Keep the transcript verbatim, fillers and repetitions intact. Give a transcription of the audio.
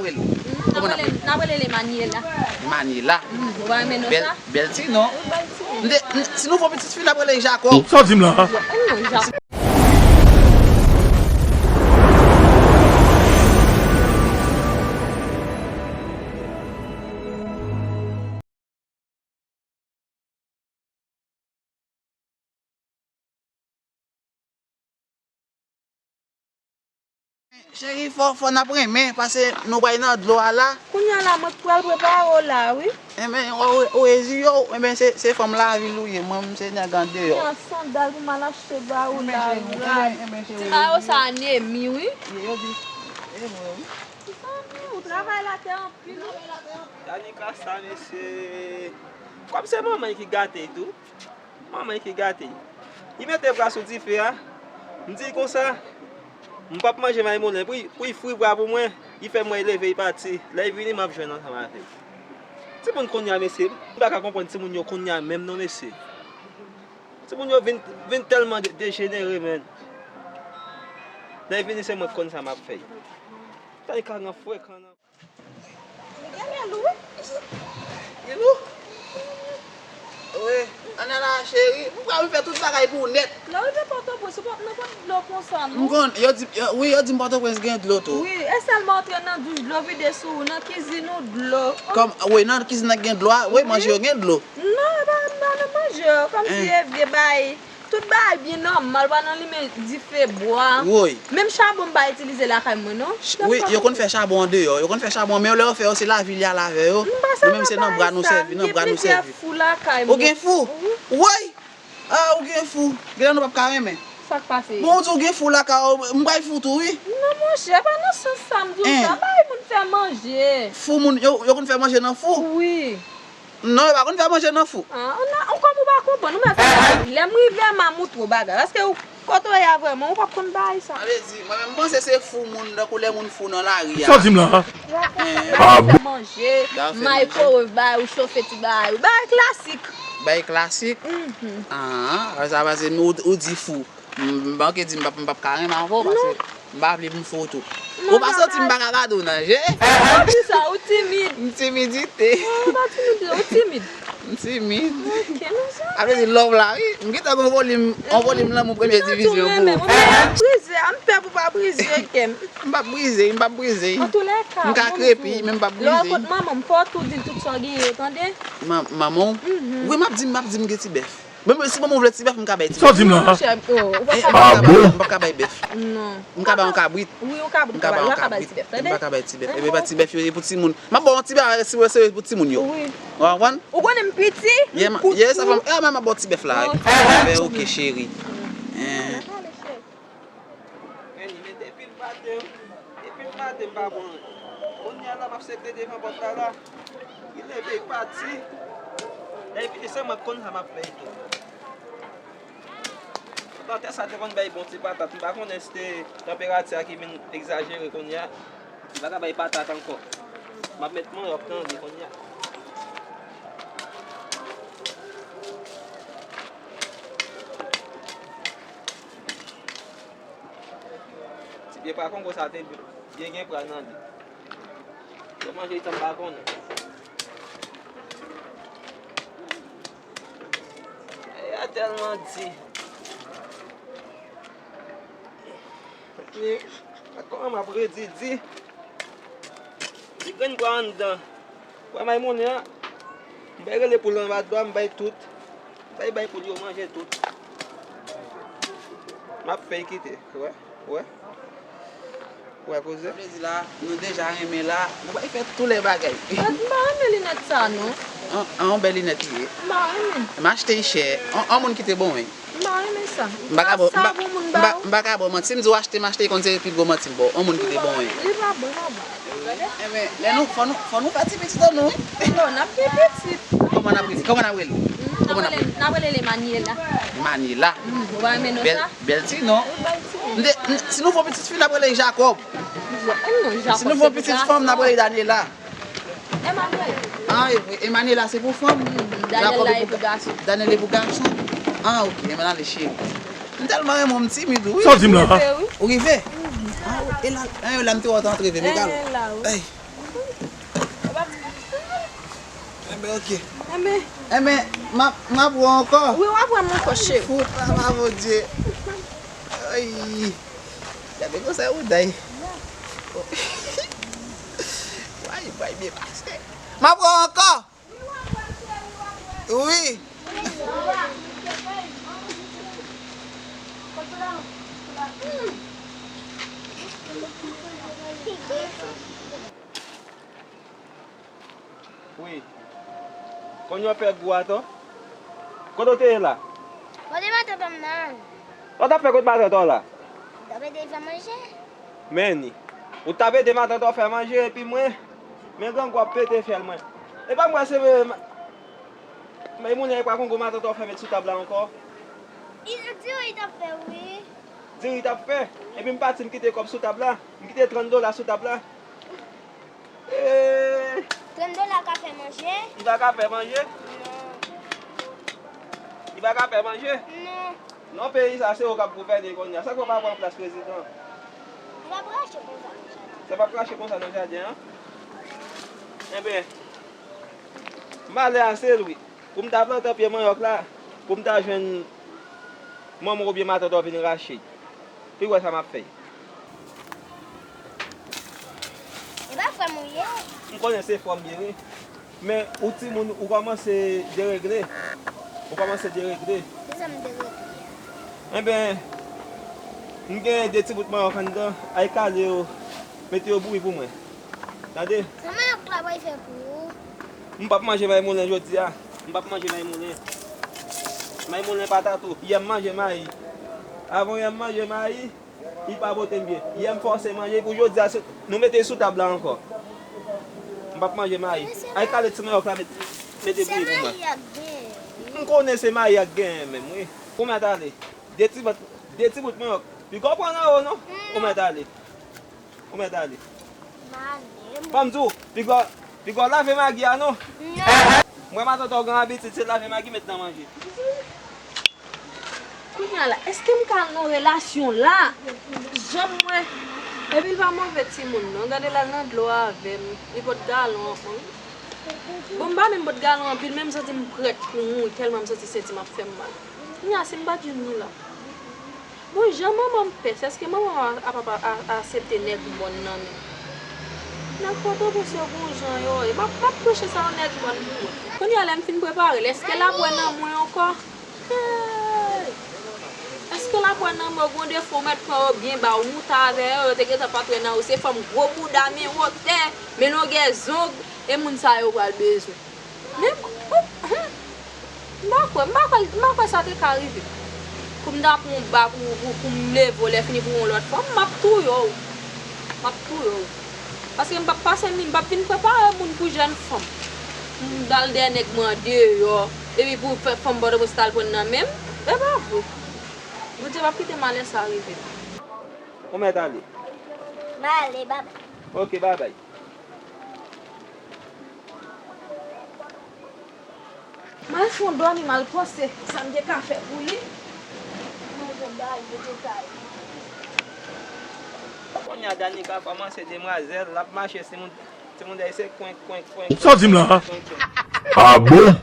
Kòman n ap rele? N ap rele l Emaniela. Emaniela. Ou pa renmen non sa? Bèl ti non. Bèl ti non. M te, m, si nou fè yon pitit fi, n ap rele l Jacob. Sa w di m la? Non, Jacob. Cheri, fò, fò n ap renmen, paske nou pral nan dlo a la. Kounye a la, mwen pral prepare w la, wi. Enben, ou, ou, ou rezi yo, enben, se, se fanm lavil ou ye, mwen, m se nèg andeyò. Kounye a, sandal pou m al achte ba ou la, wi. Ti mayo sa anemi, wi. Ye, yo di, e vre, wi. Ti zanmi, ou travay latè anpil, wi. Danica sa, mesye. Kòm se manman ki gate l tou. Manman ki gate l. Li mete bra sou dife a. M di l konsa, m p ap manje maymonnen. Pou l, pou l fri bra pou mwen, li fè mwen leve, li pati. Lè l vini, m ap jwenn ansanm avè l. Timoun kounye a, mesye, m pa ka konprann timoun yo kounye a menm non, mesye. Timoun yo vin, vin tèlman de-, dejenere, menn. Lè l vini, se mwen k konn sa m ap fè. Sa li ka nan frekan nan. Li gen lou, wi. Li lou? Wi. Ann al la, cheri. M pral fè tout bagay pou ou nèt. Lè w rive Pòtoprens, ou p ap nan pran dlo konsa, non. M konn, yo di, yo, wi, yo di m Pòtoprens gen dlo tou. Wi, e sèlman antre nan douch, dlo vide sou ou, nan kizin ou, dlo. Kòm, wi, nan kizin nan gen dlo a, wi, manje yo gen dlo. Non, e pa, pa nan manje yo, kòmsi e vye bagay. Tout bagay byen nòmal, pa nan limen dife bwa. Woy. Menm chabon m pa itilize lakay mwen, non. Ch-, wi, yo konn fè chabon andeyò, yo konn fè chabon, men lè yo fè yo, se lavil y al avè yo. Nou menm, se nan bra nou sèvi, nan bra nou sèvi. Ou gen fou? Woy! Ah, ou gen fou. Genlè nou p ap ka renmen. Sa k pase? Bon, ou di ou gen fou lakay ou, m bay fou tou, wi. Non, monchè, pa nan sans sa m di w sa. Bay moun fè manje. Fou moun, yo, yo konn fè manje nan fou? Wi. Non, yo pa konn fè manje nan fou. Ah, ou nan, ou kòm ou pa konprann, ou mèt fè lè m rive, m a moutre w bagay. Paske ou, kote w ye a vrèman, ou p ap konn bagay sa. Sa vle di, mwen menm, m panse se fou moun, tankou lè moun fou nan lari a. Sa w di m la? Fè manje, maykowèv, bagay, ou chofe ti bagay, ou bagay klasik. Bagay klasik? Mhm. Ah, sa vle di, ou, ou di fou. M, m manke di m p ap, m p ap ka renmen avè w, paske m pa vle pou m fè w tou. Ou pa santi m pa ka gade w nan je? Kisa, ou timid? M timidite. Non, ou pa timid, ou timid. M timid. Ok, non, sa. Sa vle di love la, wi. M gentan gen yon volim, yon volim lanmou premye divizyon pou ou. M pa brize, m pè pou pa brize kè m. M p ap brize, m p ap brize. Antoulèka, m ka krepi, men m p ap brize. Lè w rankontre manman m, fò w tou di l tout sa w genyen yo, tande? Manman w? Wi, m ap di, m ap di m gen ti bèf. Menm si manman w vle ti bèf, m ka bay ti bèf. Sa w di m la? Monchè, oh, ou pa ka bay. Ah bon? M p ap ka bay bèf. Non. M ka bay yon kabrit. Wi, yon kabrit, ou ka bay, ou pa ka bay ti bèf, tande? M pa ka bay ti bèf. Epi pa ti bèf yo, se pou timoun. M ap ba w yon ti bèf, se, se pou timoun yo. Wi. Ou konprann? Ou konnen m piti? Ye, sa fè m, e, m ap ba w ti bèf la. Ok, cheri. Men li mete pil maten, depi maten m pa bon anyen. Kounye a la m ap sekte devan pòt la la. Li leve, li pati. Lè li vini, se mwen k konn sa m ap fè tou. Plantè sa te konn bay bon ti patat. M pa konnen si se tanperati a ki vin egzajere kounye a. M pa ka bay patat ankò. M ap met manyòk nan li kounye a. Ti pye pwa kongo sa te byen gen pwa nan li. Yo manje li tan m pa konnen. Bagay la tèlman di. Ni, kòman m ap redi di? Ti grenn pwa anndan. Pwa maymonnen an, m bay rele poul anba dlo a, m bay tout. M bay, bay poul yo manje tout. M ap fè y kite, wè, wè. Wè koze. Sa vle di la, nou deja renmen la, nou bay fè tou lè bagay. Gad, m pa renmen linèt sa non. An, an, yon bèl linèt li ye. M pa renmen. M achte y chè. An, an moun ki te bon, wi. M pa renmen sa. M pa ka ba w, m pa, m pa, m pa ka ba w manti. Si m di w achte, m achte, konn se pi gwo manti m ba w. On moun ki te bon, wi. Li pa bon, li pa bon. Enben, lè nou, fò nou, fò nou fè ti pitit an nou, wi. Non, n ap gen pitit. Kòman n ap rele? Kòman n ap rele? N ap rele, n ap rele l Emaniela. Emaniela. Ou pa renmen non sa? Bèl, bèl ti non. Wi, bèl ti non. M te, m, si nou fè yon pitit fi, n ap rele l Jacob. Non, Jacob se pou gason. Si nou fè yon pitit fanm, n ap rele l Daniela. Emmanuel. Ah, e vre. Emmanuel la se pou fanm. Daniel la e pou gason. Daniel e pou gason. Ah, ok. Emmanuel ale cheri. M tèlman renmen w, m timid, wi. Sa w di m la? Ou rive? Ah, e la, e la m te wè w t antre vre, m egal. Ey. Enben, oke. Enben, m ap, m ap wè w ankò. Wi, w ap wè m ankò, cheri. Fou, papa, Bondye. Ay. Gade konsa ou day. Way, way, byen pase. M ap wè w ankò. Wi. Wi. Konn yo fè gou atò? Kote w te ye la? Kote matant an m nan? Sa w t ap fè kot matant an w la? M t ap ede l fè manje. Men ni. Ou t ap ede matant an w fè manje epi mwen, men grangou ap pete fyèl mwen. E pa m wè se Mayi moulen pa konn gwo matant an w fè met sou tab la ankò? Diri t ap fè, wi. Diri t ap fè? Epi m pati m kite kòb sou tab la. M kite trant dola sou tab la. Eee! Trant dola ka fè manje? Li pa ka fè manje? Non. Li pa ka fè manje? Non. Non, peyi sa se ou k ap gouvène kounye a. Sa k fè w pa pran plas prezidan? Li p ap rache konsa nan jaden. Sa p ap rache konsa nan jaden an? Enben, malè a se l wi. Pou m ta plante pye manyòk la, pou m ta jwenn manman w oubyen matant w vin rache. Pi wè sa m ap fè. E pa frè m ou ye? M konnen se frè m ye wi. Men ou timoun, ou kòmanse deregle. Ou kòmanse deregle. Kisa m deregle a? Enben, m gen de ti bout manyòk anndan, al kale yo, mete yo bouyi pou mwen. Tande? Sa manyòk la pral fè pou ou? M p ap manje mayi moulen jodi a. M p ap manje mayi moulen. Mayi moulen pa ta tou. Yè m manje mayi. Avan yè m manje mayi, li pa pote m byen. Yè m fòse manje pou jodi a, se, nou mete l sou tab la ankò. M p ap manje mayi. Al kale ti manyòk la, met, mete bouyi pou mwen. M konnen se mayi ak genyen menm, wi. Ou mèt ale. De ti bout, de ti bout manyòk. Piga w pran nan ou non. Ou mèt ale. Ou mèt ale. Ban m di w, piga w, piga w lave magi a non. Non. M wè matant w gen abitid se lave magi met nan manje. Kounye a la, èske m ka al nan relasyon la? Janm mwen. Epi l pa move timoun non. Gade l al nan dlo avè m. Li pot galon ankò. Bon, m pa menm pot galon anpil, men m santi m prèt pou mouri tèlman m santi senti m ap fè m mal. Kounye a, si m pa t jwenn li la. Bon, jan manman m pès, èske manman m ap, ap, ap, ap aksepte nèg mòn nan men m? Nèg Pòtoprens yo gon jan yo ye. M ap, m ap preche sa yon nèg mòn pou mwen. Kounye a, lè m fin prepare l, èske l ap wè nan mwen ankò? Hey! Èske l ap wè nan mwen gon defo, w mèt pran yo byen ba w, moute avè yo, yo te gentan pa t wè nan ou. Se fanm gwo bouda, men wotè, men longè zong, e moun sa yo pral bezwen. Men, ou, hmm, m pa kwè, m pa kwè, m pa kwè sa te ka rive. Pou m ta pran yon ba pou, pou, pou m leve w, lè fini pou yon lòt fanm, m ap touye w. M ap touye w. Paske m p ap pase, m p ap vin prepare moun pou jèn fanm. M al dèyè nèg mwen andeyò, epi pou fè fanm Pòtoprens ta al pran nan men m, e pa vre. Bondye p ap kite malè sa rive m. Ou mèt ale. M ale, babay. Ok, babay. M al fè yon dòmi, m al panse sa m te ka fè pou li. Mwen jwenn bagay yo te ka ye. Kounye a Danica kòmanse demwazèl, l ap mache, timoun, timoun dèyè se kwenk, kwenk, kwenk. Sa w di m la? Kwenk, kwenk. Ah bon?